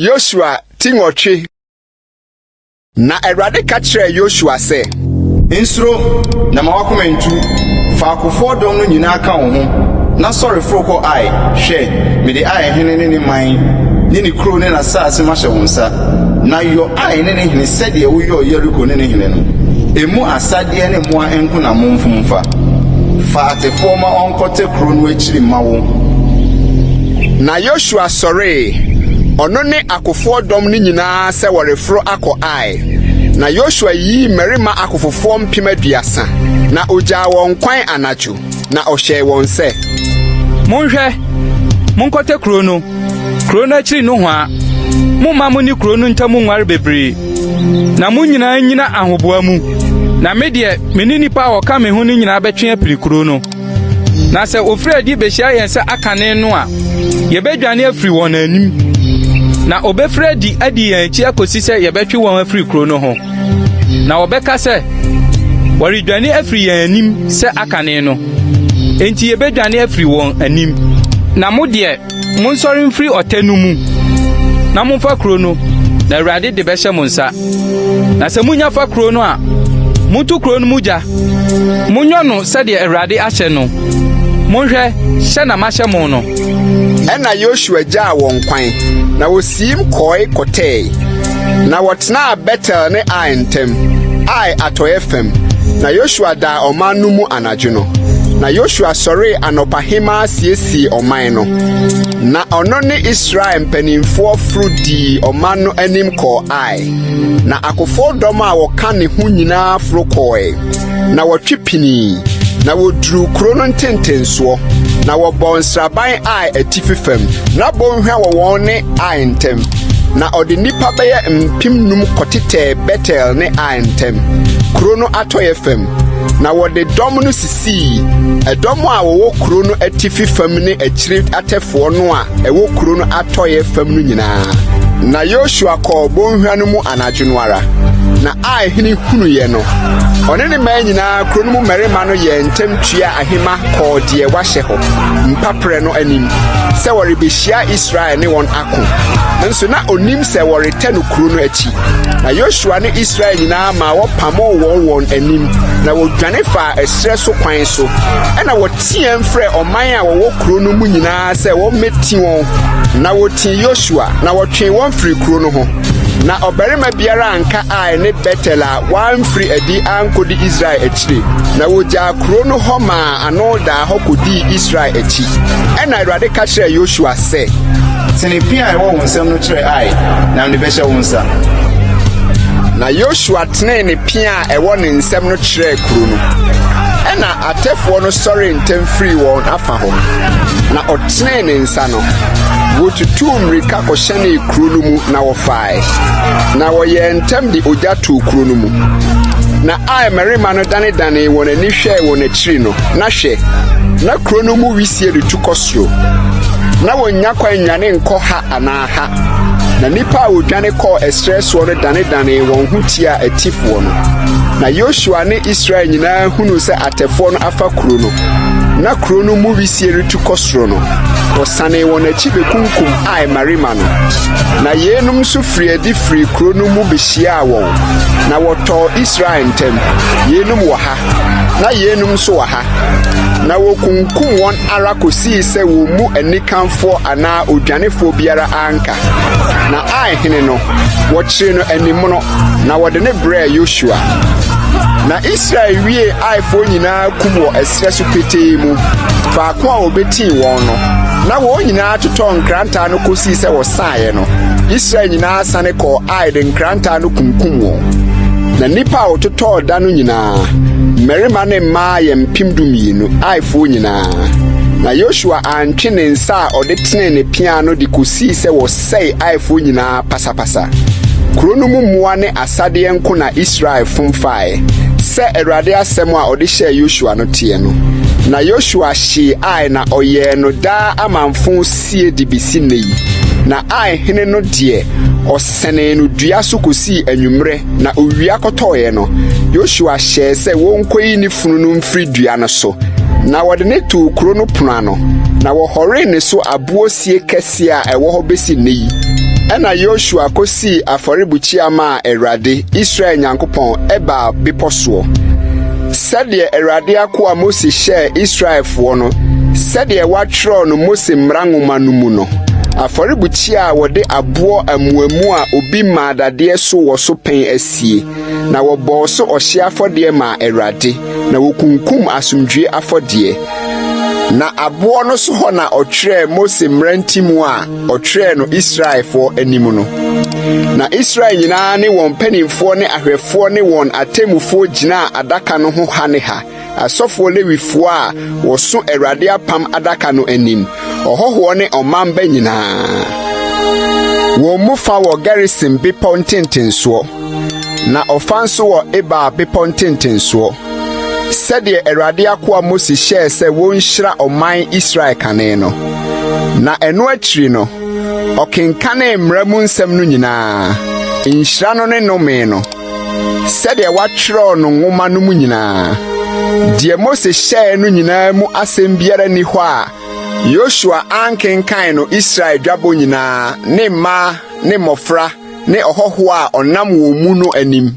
Yosua ti nwɔtwe. Na Awurade ka kyerɛɛ Yosua sɛ. Nsuro, na ma w'akoma ntu. Fa akofoɔ dɔm no nyinaa ka wo ho, na sɔre foro kɔ Ai. Hwɛ, mede Ai hene ne ne man ne ne kuro ne n'asase mahyɛ wo nsa. Na yɔ Ai ne ne hene sɛdeɛ woyɔɔ Yeriko ne ne hene no. Emu asadeɛ ne mmoa nko na momfom mfa. Fa atefoɔ ma wɔnkɔtɛ kuro no akyiri mma wo. Na Yosua sɔree, ɔno ne akofoɔ dɔm no nyinaa sɛ wɔreforo akɔ Ai. Na Yosua yii mmarima akofofoɔ 30,000, na ɔgyaa wɔn kwan anadwo, na ɔhyɛɛ wɔn sɛ. Monhwɛ, monkɔtɛ kuro no, kuro no akyiri nohoa. Momma mo ne kuro no ntam nware bebree, na mo nyinaa nnyina ahoboa mu. Na me deɛ, me ne nnipa a wɔka me ho no nyinaa bɛtwe apiri kuro no. Na sɛ wɔfiri adi behyia yɛn sɛ akane no a, yɛbɛdwane afiri wɔn anim. Na wɔbɛfiri adi adi yɛn akyi akosi sɛ yɛbɛtwe wɔn afiri kuro no ho. Na wɔbɛka sɛ, 'Wɔredwane afiri yɛn anim sɛ akane no. Enti yɛbɛdwane afiri wɔn anim. Na mo deɛ, Monsɔre mfiri ɔtɛ no mu, na momfa kuro no, na Awurade de bɛhyɛ mo nsa. Na sɛ munya fa kuro no a, monto kuro no mu gya. Monyɔ no sɛdeɛ Awurade ahyɛ no. Monhwɛ, hyɛ na mahyɛ mo no. Ɛnna Yosua gyaa wɔn kwan, na wosiim kɔe kɔtɛe. Na wɔtenaa Betel ne Ai ntam, Ai atɔe fam. Na Yosua daa ɔman no mu anadwo no. Na Yosua sɔree anɔpahema siesiee ɔman no. Na ɔno ne Israel mpanimfoɔ foro dii ɔman no anim kɔɔ Ai. Na akofoɔ dɔm a wɔka ne ho nyinaa foro kɔɔe, na wɔtwe pinii, na wɔduruu kuro no ntentensoɔ, na wɔbɔɔ nsraban Ai atifi fam. Na bɔnhwa wɔ wɔn ne Ai ntam. Na ɔde nnipa bɛyɛ 5,000 kɔtetɛɛ Betel ne Ai ntam, kuro no atɔeɛ fam. Na wɔde dɔm no sisii ɛdɔm a wɔwɔ kuro no atifi fam ne akyiri atɛfoɔ no a ɛwɔ kuro no atɔeɛ fam no nyinaa. Na Yosua kɔɔ bɔnhwa no mu anadwo no ara, na Ai hene hunuiɛ no, ɔne ne mmaa nyinaa kuro no mu mmarima no yɛɛ ntɛm tuaa ahema kɔɔ deɛ wahyɛ hɔ mpaperɛ no anim sɛ wɔrebɛhyia Israel ne wɔn ako. Nso na ɔnim sɛ wɔretɛ no kuro no akyi. Na Yosua ne Israel nyinaa maa wɔpamoo wɔn wɔn anim, na wɔdwane faa ɛserɛ so kwan so. Ɛnna wɔteaam frɛɛ ɔman a wɔwɔ kuro no mu nyinaa sɛ wɔmmɛti wɔn. Na wɔtii Yosua, na wɔtwee wɔn firii kuro no ho. Na ɔbarima biara anka Ai ne Betel a wamfiri adi ankɔdi Israel akyire, na wɔgyaa kuro no hɔ maa ano daa hɔ kɔdii Israel akyi. Ɛnna Awurade ka kyerɛɛ Yosua sɛ. Tene pea a ɛwɔ wo nsam no kyerɛ Ai, na mede bɛhyɛ wo nsa. Na Yosua tenee ne pea a ɛwɔ ne nsam no kyerɛɛ kuro no. Ɛnna atɛfoɔ no sɔree ntɛm firii wɔn afa hɔ, na ɔtenee ne nsa no, wɔtutuu mmirika kɔhyɛnee kuro no mu na wɔfae. Na wɔyɛɛ ntɛm de ogya too kuro no mu. Na Ai mmarima no danedanee wɔn ani hwɛɛ wɔn akyiri no, na hwɛ, na kuro no mu wisie retu kɔ soro. Na wɔnnya kwan nnwane nkɔ ha anaa ha. Na nnipa a wɔdwane kɔɔ ɛserɛ soɔ no danedanee wɔn ho tiaa atifoɔ no. Na Yosua ne Israel nyinaa hunuu sɛ atɛfoɔ no afa kuro no, na kuro no mu wisie retu kɔ soro no, wɔsanee wɔn akyi bɛkunkum Ai mmarima no. Na yeinom nso firii adi firii kuro no mu bɛhyiaa wɔn, na wɔtɔɔ Israel ntam, yeinom wɔ ha, na yeinom nso wɔ ha. Na wɔkunkum wɔn ara kɔsii sɛ wɔn mu anikanfoɔ anaa odwanefoɔ biara anka. Na Ai hene no, wɔkyeree no animono, na wɔde no brɛɛ Yosua. Na Israel wiee Aifoɔ nyinaa kum wɔ ɛserɛ so petee mu, faako a wɔbɛtii wɔn no, na wɔn nyinaa totɔɔ nkrantɛ ano kɔsii sɛ wɔsaeɛ no, Israel nyinaa sane kɔɔ Ai de nkrantɛ ano kunkum wɔn. Na nnipa a wɔtotɔɔ da no nyinaa, mmarima ne mmaa yɛ 12,000, Aifoɔ nyinaa. Na Yosua antwe ne nsa a ɔde tenee ne pea no de kɔsii sɛ wɔsɛe Aifoɔ nyinaa pasapasa. Kuro no mu mmoa ne asadeɛ nko na Israel fom faeɛ, sɛ Awurade asɛm a ɔde hyɛɛ Yosua no teɛ no. Na Yosua hyee Ai na ɔyɛɛ no daa amamfõ sie de bɛsi nnɛ yi. Na Ai hene no deɛ, ɔsɛnee no dua so kɔsii anwummerɛ, na owia kɔtɔeɛ no, Yosua hyɛɛ sɛ wɔnkɔyi ne funu no mfiri dua no so. Na wɔde no too kuro no pono ano, na wɔhɔree ne so aboɔ sie kɛseɛ a ɛwɔ hɔ bɛsi nnɛ yi. Ɛnna Yosua kosii afɔrebukyia maa Awurade, Israel Nyankopɔn, Ebal Bepɔ soɔ, sɛdeɛ Awurade akoa Mose hyɛɛ Israelfoɔ no, sɛdeɛ wɔatwerɛ no Mose mmara nwoma no mu no. Afɔrebukyia a wɔde aboɔ amuamu a obi mmaa dadeɛ so wɔ so pɛn asie, na wɔbɔɔ so ɔhyeɛ afɔdeɛ maa Awurade, na wɔkunkum asomdwoeɛ afɔdeɛ. Na aboɔ no so hɔ na ɔtwerɛɛ Mose mmara ntimu a ɔtwerɛɛ no Israelfoɔ anim no. Na Israel nyinaa ne wɔn mpanimfoɔ ne ahwɛfoɔ ne wɔn atemmufoɔ gyinaa adaka no ho ha ne ha, asɔfoɔ Lewifoɔ a wɔso Awurade apam adaka no anim, ɔhɔhoɔ ne ɔmamba nyinaa. Wɔn mu fa wɔ Gerisim bepɔ ntentensoɔ, na ɔfa nso wɔ Ebal bepɔ ntentensoɔ, sɛdeɛ Awurade akoa Mose hyɛɛ sɛ wɔnhyira ɔman Israel kane no. Na ɛno akyiri no, ɔkenkanee mmara mu nsɛm no nyinaa, nhyira no ne nnome no, sɛdeɛ wɔatwerɛ no nwoma no mu nyinaa. Deɛ Mose hyɛɛ no nyinaa mu asɛm biara nni hɔ a Yosua ankenkan no Israel dwabɔ nyinaa ne mmaa ne mmɔfra ne ɔhɔhoɔ a ɔnam wɔn mu no anim.